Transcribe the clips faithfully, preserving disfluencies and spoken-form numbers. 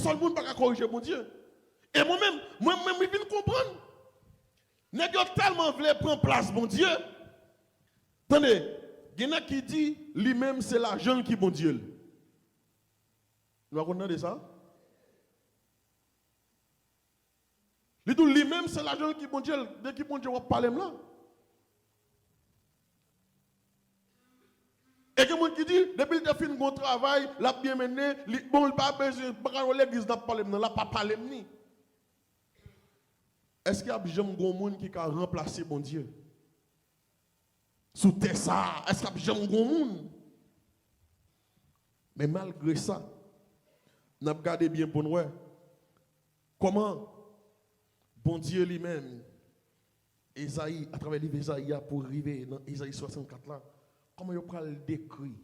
Tòl moun pa ka korije Bondye. E mwen menm, mwen menm, mwen vin konprann. Nèg yo tèlman vle pran plas Bondye. Tande, gen nèg ki di li menm se lajan l ki Bondye l. Nou pa konn tande sa? Li di w li menm se lajan l ki Bondye l. De ki Bondye w ap pale m la? E gen moun ki di, depi l te fin gon travay, l ap byen mennen, li, bon, li pa bezwen, pa ka nan legliz n ap pale m nan, l ap pa pale m ni. Èske ap janm gon moun ki ka ranplase Bondye? Sou tè sa a, èske ap janm gon moun? Men malgre sa, n ap gade byen pou n wè kòman Bondye li menm, Ezayi, atravè liv Ezayi a pou rive nan Ezayi swasannkat la, kòman yo pral dekri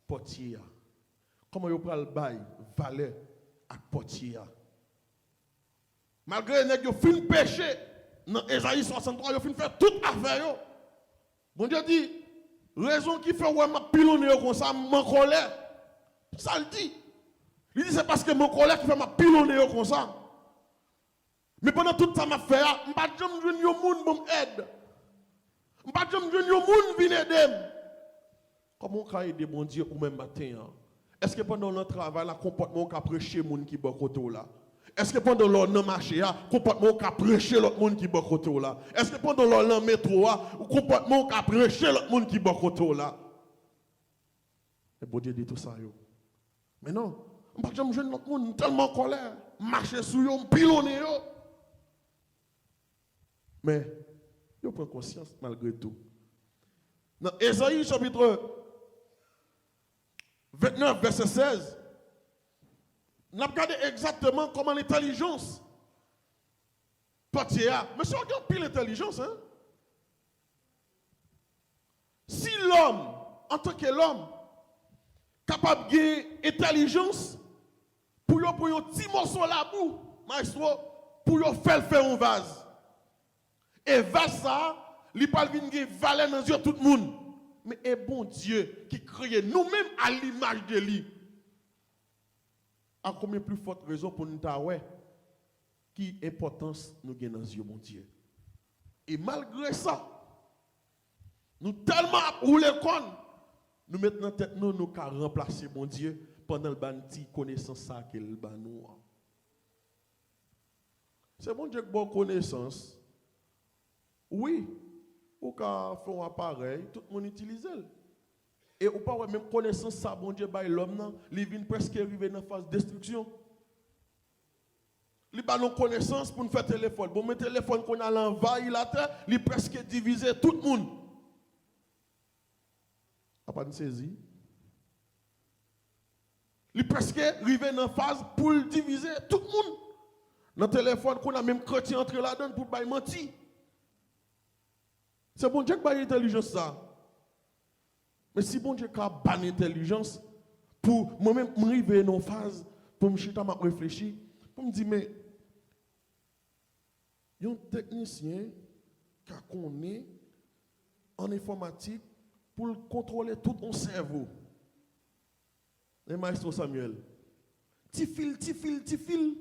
pòtye a? Kòman yo pral bay valè ak pòtye a? Malgre nèg yo fin peche nan Ezayi swasanntwa, yo fin fè tout afè yo. Bondye di, rezon ki fè w wè m ap pilonnen yo konsa, m an kòlè. Sa l di. Li di, se paske m an kòlè ki fè m ap pilonnen yo konsa. Men pandan tout sa m ap fè a, m pa t janm jwenn yon moun ban m èd. M pa t janm jwenn yon moun vin ede m. Kòman w ka ede Bondye ou menm maten an? Èske pandan w nan travay la, konpòtman w ka preche moun ki bò kote w la? Èske pandan lè w nan mache a, konpòtman w ka preche lòt moun ki bò kote w la? Èske pandan lè w nan metwo a, konpòtman w ka preche lòt moun ki bò kote w la? E Bondye di tou sa yo. Men non, m pa t janm jwenn lòt moun, m tèlman an kòlè, m mache sou yo, m pilonnen yo. Men, yo pran konsyans malgre tou. Nan Ezayi chapit vennèf, vèsè sèz, n ap gade egzakteman kòman entèlijans pòtye a. Mesye, w gen anpil entèlijans, en? Si lòm, antanke lòm, kapab gen entèlijans pou yo pran yon ti moso labou, maestro, pou yo fè l fè yon vaz. E vaz sa a, li pral vin gen valè nan zye tout moun. Men e Bondye ki kreye nou menm a limaj de li. A konbyen pli fòt rezon pou n ta wè ki enpòtans nou gen nan zye Bondye? E malgre sa, nou tèlman ap woule kò n, nou met nan tèt nou, nou ka ranplase Bondye pandan l ba n ti konesans sa ke l ba nou an. Se Bondye k ba w konesans. Wi, ou ka fè yon aparèy, tout moun itilize l. E ou pa wè menm konesans sa Bondye bay lòm nan, li vin prèske rive nan faz destriksyon. Li ba nou konesans pou n fè telefòn. Bon, men telefòn konn al anvayi latè, li prèske divize tout moun. Apa n sezi? Li prèske rive nan faz pou l divize tout moun. Nan telefòn, kounye a menm kretyen antre ladan l pou bay manti. Se Bondye k bay entèlijans sa. Men si Bondye ka ba n entèlijans pou mwen menm, m rive nan yon faz pou m chita, m ap reflechi, pou m di, men, yon teknisyen ka konnen an enfòmatik pou l kontwole tout yon sèvo. Men Maestro Samuel, ti fil, ti fil, ti fil.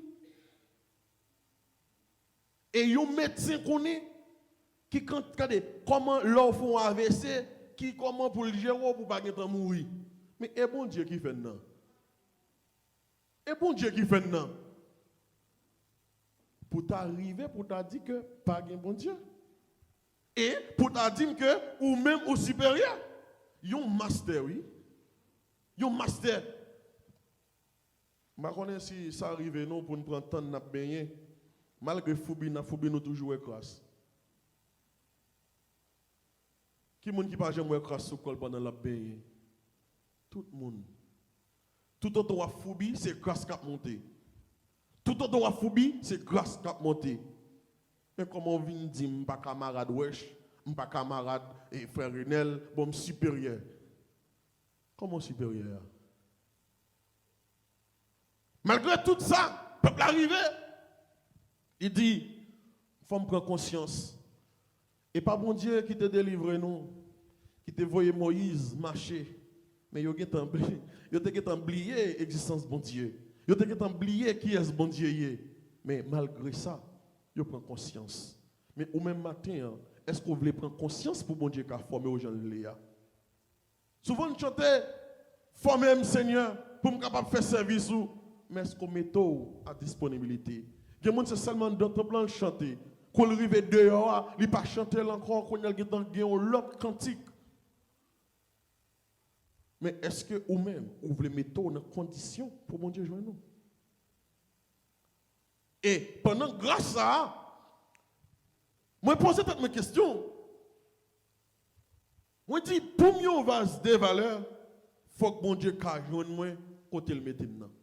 E yon medsen konnen ki kan, gade, kòman lè w fè yon A V C, ki kòman pou l jere w pou w pa gentan mouri. Men e Bondye ki fè n nan. E Bondye ki fè n nan. Pou ta rive, pou ta di ke pa gen Bondye. E pou ta di m ke ou menm ou siperyè. Yon mastè, wi. Yon mastè. M pa konnen si sa rive nou pou n pran tan n ap benyen. Malgre foubi n ap foubi, nou toujou wè kras. Ki moun ki pa janm wè kras sou kò l pandan l ap benyen? Tout moun. Toutotan w ap foubi, se kras k ap monte. Toutotan w ap foubi, se kras k ap monte. Men kòman w vin di m pa kamarad Wèch, m pa kamarad, eh, frè Renèl, bon, m siperyè? Kòman w siperyè a? Malgre tout sa, pèp la rive. Li di, fò m pran konsyans. E pa Bondye ki te delivre nou, ki te voye Moyiz mache. Men yo gentan bli-, yo te gentan bliye egzistans Bondye. Yo te gentan bliye kiyès Bondye ye. Men malgre sa, yo pran konsyans. Men ou menm maten an, èske w vle pran konsyans pou Bondye ka fòme w jan l vle a? Souvan n chante, fòme m Senyè, pou m kapab fè sèvis ou. Men èske w mete w a disponibilite? Gen moun se sèlman anndan tanp lan l chante. Kou l rive deyò a, li pa chante l ankò, kounye a l gentan gen yon lòt kantik. Men èske ou menm, ou vle mete w nan kondisyon pou Bondye jwenn ou? E pandan gras sa a, mwen poze tèt mwen kesyon. Mwen di, pou m yon vaz de valè, fòk Bondye ka jwenn mwen kote l mete m nan.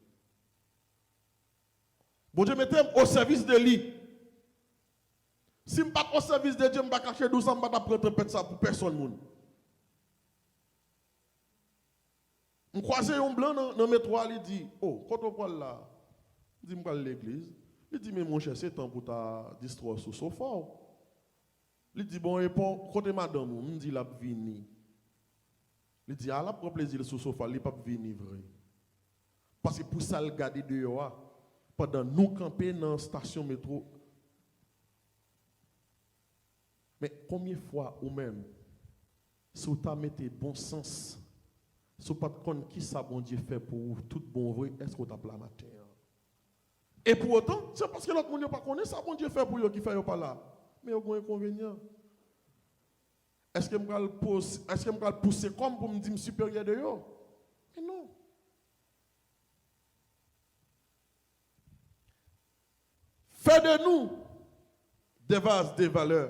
Bondye mete m o sèvis de li. Si m pa t o sèvis de Dye, m pa kache di w sa, m pa t ap pran tanpèt sa pou pèsonn moun. M kwaze yon blan nan, nan metwo a, li di, "O, kote w pral la?" M di, "M pral legliz." Li di, "Men monchè, se tan pou w ta distrè w sou sofa w." Li di, "Bon, e pou kote madanm ou?" M di, "L ap vini." Li di, "A, l ap pran plezi l sou sofa l, li p ap vini vre." Paske pou sa l gade deyò a, pandan nou kanpe nan estasyon metwo. Men konbyen fwa ou menm, si w ta mete bon sans, si w pa t konn kisa Bondye fè pou ou tout bon vre, èske w t ap la maten an? E pou otan, se paske lòt moun yo pa konnen sa Bondye fè pou yo ki fè yo pa la. Men yo gen yon enkonvenyan. Èske m pral pous-, èske m pral pouse kò m pou m di m siperyè de yo? Men non. Fè de nou de vaz de valè.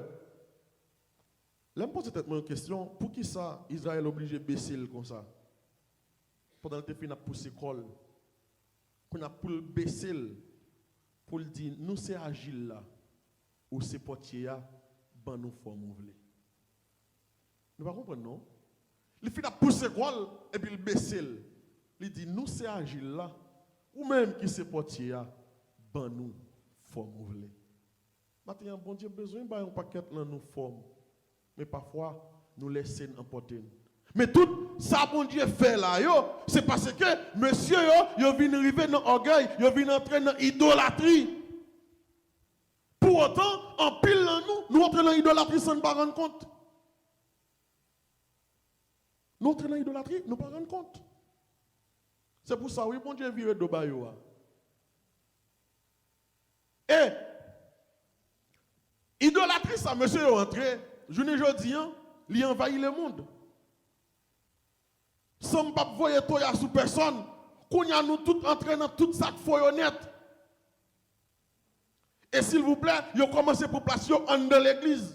Lè m poze tèt mwen yon kesyon, poukisa Izrayèl oblije bese l konsa? Pandan l te fin ap pouse kò l, kounye a pou l bese l, pou l di, "Nou se ajil la, ou se pòtye a, ban nou fòm ou vle." Nou pa konprann non. Li fin ap pouse kò l, epi l bese l. Li di, "Nou se ajil la, ou menm ki se pòtye a, ban nou fòm ou vle." Maten an, Bondye bezwen bay yon pakèt nan nou fòm. Men pafwa, nou lese n anpòte n. Men tout sa Bondye fè la yo, se paske mesye yo, yo vin rive nan ògèy, yo vin antre nan idolatri. Pou otan, anpil nan nou, nou antre nan idolatri san n pa rann kont. Nou antre nan idolatri, nou pa rann kont. Se pou sa, wi, Bondye vire do ba yo a. E idolatri sa, mesye yo antre, jounen jodi an, li anvayi lemonn. San m p ap voye toya sou pèsonn, kounye a nou tout antre nan tout sa k fo yo nèt. E silvouplè, yo kòmanse pran plas yo anndan legliz.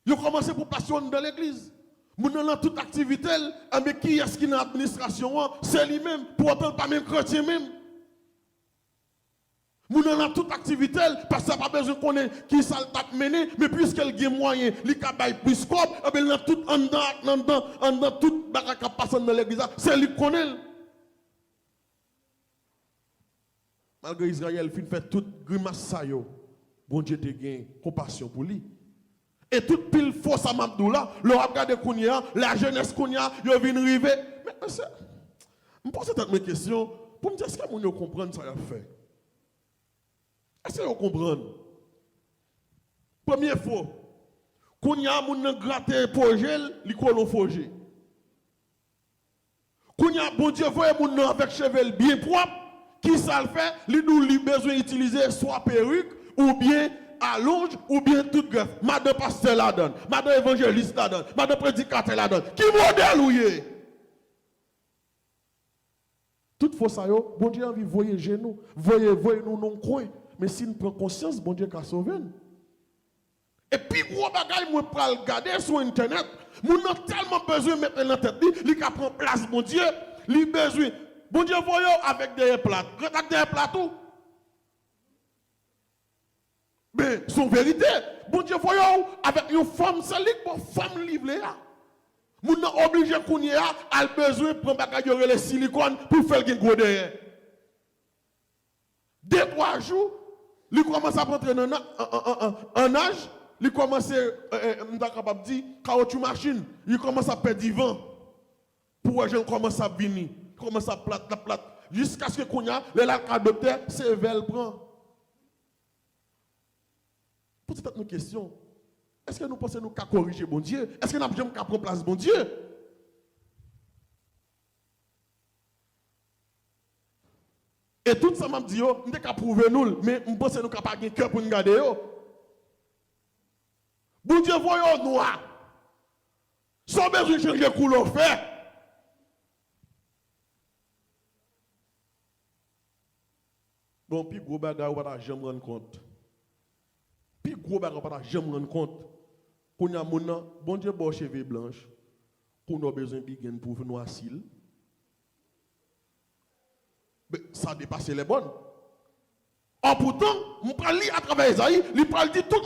Yo kòmanse pran plas yo anndan legliz. Moun nan nan tout aktivite l, enben kiyès ki nan administrasyon an? Se li menm, pou otan l pa menm kretyen menm. Moun nan nan tout aktivite l, pastè pa bezwen konnen kisa l t ap mennen, men piske l gen mwayen, li ka bay plis kòb, enben l nan tout anndan, anndan, anndan tout bagay k ap pase anndan legliz la, se li k konnen l. Malgre Izrayèl fin fè tout grimas sa yo, Bondye te gen konpasyon pou li. E tout pil fo sa m ap di w la, lè w ap gade kounye a, lajenès kounye a, yo vin rive. Men, mesye, m poze tèt mwen kesyon pou m di, èske moun yo konprann sa y ap fè? Èske yo konprann? Premye fo. Kounye a, moun nan grate po je l, li kole yon fo je. Kounye a, Bondye voye moun nan avèk cheve l byen pwòp. Kisa l fè? Li di w li bezwen itilize swa perik, oubyen alonj, oubyen tout grèf. Madan pastè ladan l, madan evanjelis ladan l, madan predikatè ladan l. Ki modèl ou ye? Tout fo sa yo, Bondye anvi voye je nou, voye, voye nou nan yon kwen. Men si n pran konsyans, Bondye ka sove n. E pi gwo bagay mwen pral gade sou entènèt, moun nan tèlman bezwen mete nan tèt li, li ka pran plas Bondye, li bezwen. Bondye voye w avèk dèyè plat. Ret ak dèyè plat ou. Men, se yon verite. Bondye voye w avèk yon fanm, se li k ba w fanm li vle a. Moun nan oblije kounye a al bezwen pran bagay yo rele silikòn pou fè l gen gwo dèyè. De, twa jou, li kòmanse ap rantre nan, nan, an, an, an, an, an aj, li kòmanse, e, e, m ta kapab di, kawotchou machin, li kòmanse ap pèdi van. Pou w wè jan l kòmanse ap vini. Kòmanse ap plat, l ap plat. Jiskaske kounye a, lè l al ka doktè, se vè l pran. Poze tèt nou kesyon. Èske nou panse nou ka korije Bondye? Èske n ap janm ka pran plas Bondye? E tout sa m ap di yo, m te ka pwouve nou l, men m panse nou ka pa gen kè pou n gade yo. Bondye voye w nwa. Sa w bezwen chanje koulè w fè. Bon, pi gwo bagay ou pa ta janm rann kont. Pi gwo bagay ou pa ta janm rann kont. Kounye a moun nan, Bondye ba w cheve blanch. Kounye a w bezwen bigenn pou w nwasi l. Men, sa depase lèbòn. An poutan, m pral li atravè Ezayi, li pral di tout